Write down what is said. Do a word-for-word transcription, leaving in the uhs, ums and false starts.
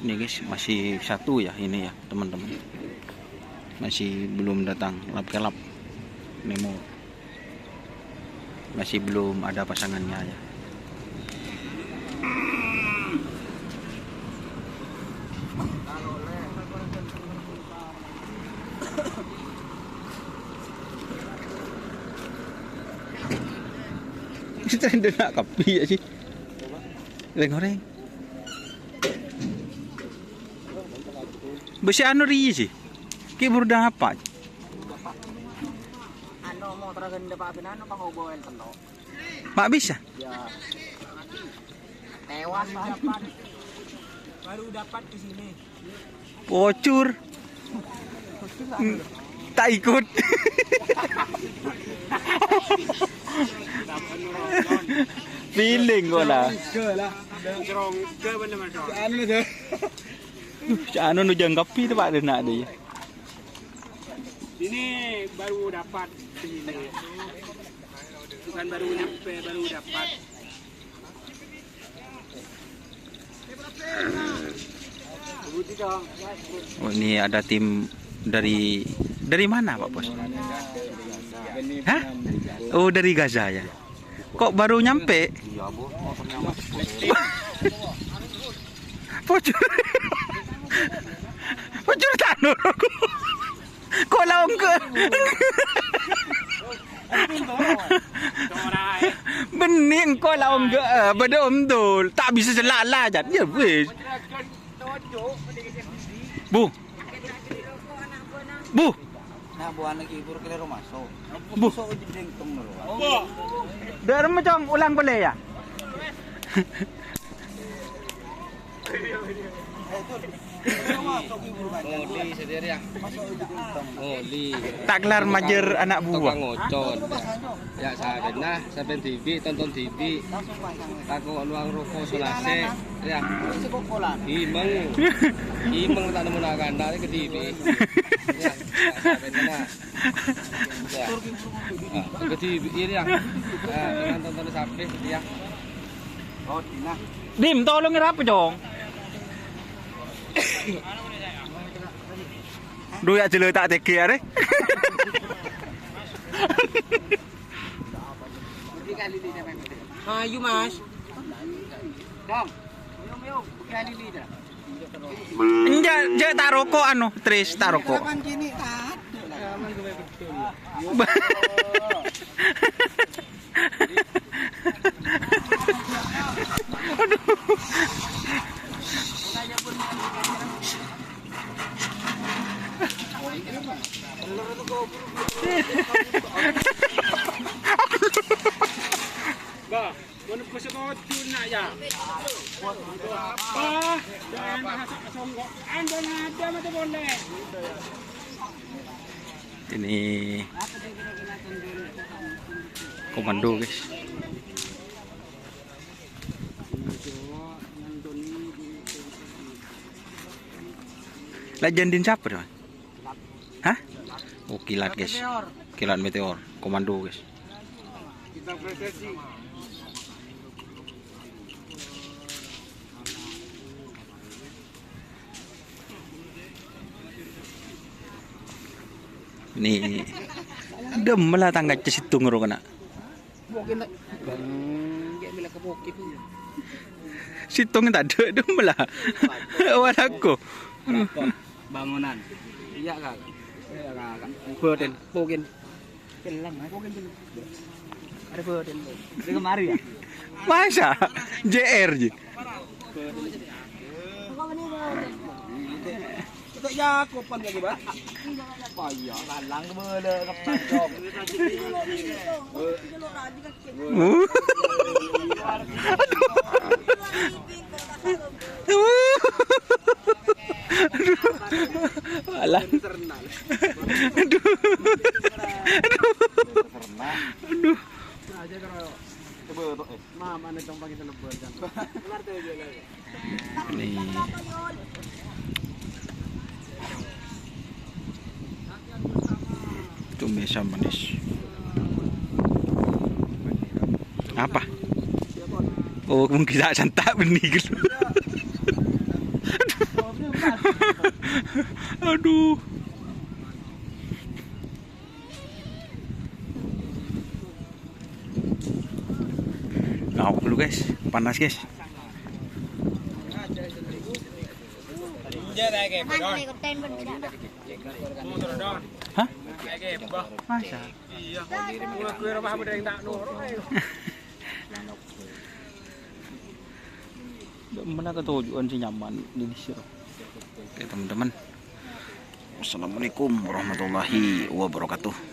Ini guys, masih satu ya ini ya, teman-teman. Masih belum datang, lap kelap. Nemo. Masih belum ada pasangannya ya. Itu nak kopi ya sih. Goreng-goreng. Bâ sè anu rèya sih. Ki buru dâpa'. Anu, motor ghândhâ Pak Bin, anu, Pak Hobo, enten, to. Mak bisa? Ya. Tewas, Pak. Baru dapat di sini. Pocor. Hmm, tak ikut. Feeling kok lah. Jerongga bener, Mas. Anu, Mas. Duh, ca'na nu jangkapi itu, Pak, dâ' na' dâ' ya. Ini baru dapat di sini. Bukan baru nyampe, baru dapat. Oh, ini ada tim dari, dari mana, Pak Bos? Hah? Oh, dari Gaza ya. Kok baru nyampe? Iya, Bu. Motornya masih boleh. Pocor. Pocor tanur aku. Kok la ongghâ? Bânnè engko' la ongghâ, eh, bâdâ omdul. Ta' bisa sè lala, Jan. Ya wis. Bu. Bu. Nah, buwâna ki buru kalèro maso'. Bu. Maso' jendeng tong lho. Dâ' remma, Cong, ulang polè ya. Oli, sadhâjâ, ya. Oli. Ta' kellar majâr ana' buwâ. Tukang ocon. Ya, sampèyan, nah, sampèyan dhibi', tonton dhibi'. Tako' luwang roko solase, ya. Imeng. Imeng ta' nemmo na'-kana' rè kadhibi'. Ya, sampèyan, nah. Ya. Ah, kadhibi', ya. Ah, dengan tonton sampè', ya. Dim, tolong rapo, Cong. Duh, ya jelo ta' tega arè. Ayo, Mas. Dong. Enjâ', jâ' ta' roko' anu, Tris, ta' roko'. Aduh. Bah, mon bâsa kodhu, na', ya. Apa? Jangan bahasa songkok. Anda ngada mata boleh. Ini komando, guys. La jân dhin sapa, Mas? Hah? Oh, kilat, guys. Kilat meteor, komando, guys. Ni, dâmma la tang kaca sèttong ro kèna. Sèttong tadâ' dâmma la. Warako. Bangunan. Iya, Kak. Iya, Kak. Boten, mungkin. Ada boten. Dari kemarin ya? Masa? J R ji. Itu Yakub kan lagi, Bang? Paya lalang kebele kepancong. Uh. Aduh. Alah. Aduh. Aduh. Aduh. Mama nih dong pakai selebar kan. Nih. Cumi asam manis. Apa? Oh, mungkin tak santak benih gitu. Aduh. Naok dulu, guys. Panas, guys. Hah? Masa? Mana ketoju'an sè nyaman di sini? Oke, teman-teman. Wassalamualaikum warahmatullahi wabarakatuh.